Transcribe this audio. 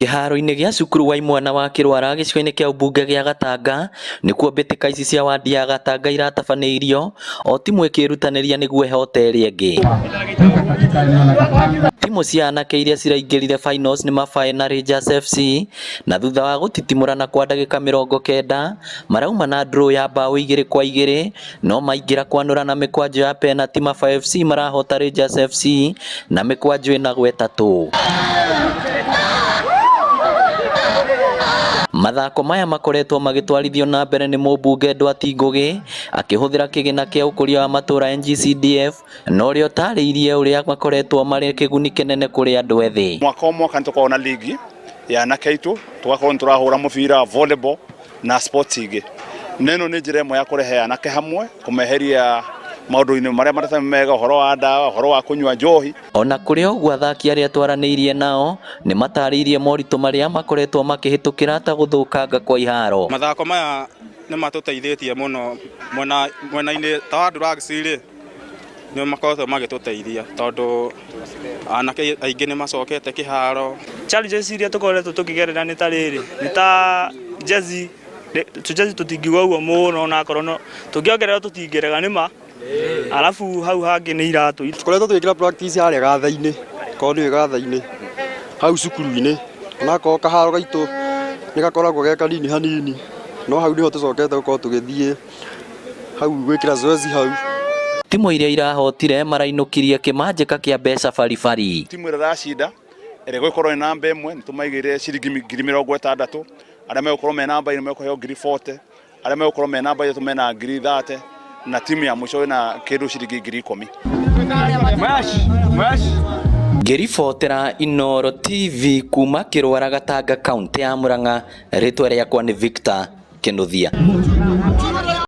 Kĩharo-inĩ gĩa cukuru wa imwana wa Kĩrwara gĩcigo-inĩ kĩa ũmbunge gĩa Gatanga nĩkuo mbĩtĩka ici cia wandi ya Gatanga iratabanĩirio o timu ĩkĩrutanĩria nĩguo ĩhote ĩrĩa ĩngĩ. Timu cia anake iria ciraingĩrire finals nĩ Mabae na Rangers FC na thutha wa gũtitimũrana kwa ndagĩka 90 marauma na draw ya mbaũ 2-2 no maingĩra kwanũra na mĩkwanjo ya penalty Mabae FC marahota Rangers FC na mĩkwanjo 4-3. Mathako maya makoretwo magĩtwarithio na mbere nĩ mũmbunge Ndwati Ngũgĩ akĩhũthĩra kĩgĩna kĩa ũkũria wa matũra NGCDF na ũrĩa ũtarĩirie ũrĩa makoretwo marĩ kĩguni kĩnene kũrĩ andũ ethĩ. Mwaka o mwaka nĩ tũkoragwo na ligi ya anake aitũ, tũgakorwo nĩ tũrahũra mũbira volleyball na sports ingĩ. Na ĩno nĩ njĩra ĩmwe ya kũrehe anake hamwe, kũmeheria maũndũ-inĩ marĩa matarĩ mega, ũhoro wa ndawa, ũhoro wa kũnyua njohi. Ona kũrĩ ũguo athaki arĩa twaranĩirie nao nĩ matarĩirie moritũ marĩa makoretwo makĩhĩtũkĩra ta gũthũkanga kwa iharo. Mathako maya nĩ matũteithĩtie mũno mwena mwena-inĩ ta wa drugs rĩ, nĩ makoretwo magĩtũteithia tondũ anake aingĩ nĩ macokete kĩharo. Challenges iria tũkoretwo tũkĩgerera nĩ ta rĩrĩ, nĩ ta jezi, tũjezi tũtingiuga ũguo mũno onakorwo no tũngĩongererwo tũtingĩrega nĩ ma, arabu hau hangĩ nĩ iratũ. Tũkoretwo tũgĩkĩra practice harĩa gatha-inĩ, korwo nĩũĩ gatha-inĩ, hau cukuru-inĩ, onakorwo kaharo gaitũ nĩ gakoragwo ge kanini hanini, no hau nĩho tũcokete gũkorwo tũgĩthiĩ hau gwĩkĩra zoezi hau. Timu iria irahotire marainũkirie kĩmanjĩka kĩa mbeca baribari. Timu ĩrĩa ĩracinda ĩrĩa ĩgũkorwo ĩ namba ĩmwe nĩ tũmaigĩire ciringi 60,000, arĩa megũkorwo me namba igĩrĩ mekũheo 40,000, arĩa megũkorwo me namba ithatũ mena 30,000 na timu ya mũico ĩna kĩndũ ciringi 10,000. Ngĩribotera Inooro TV kuma Kĩrwara Gatanga kaũntĩ ya Murang'a, rĩtwa rĩakwa nĩ Victor Kĩnuthia.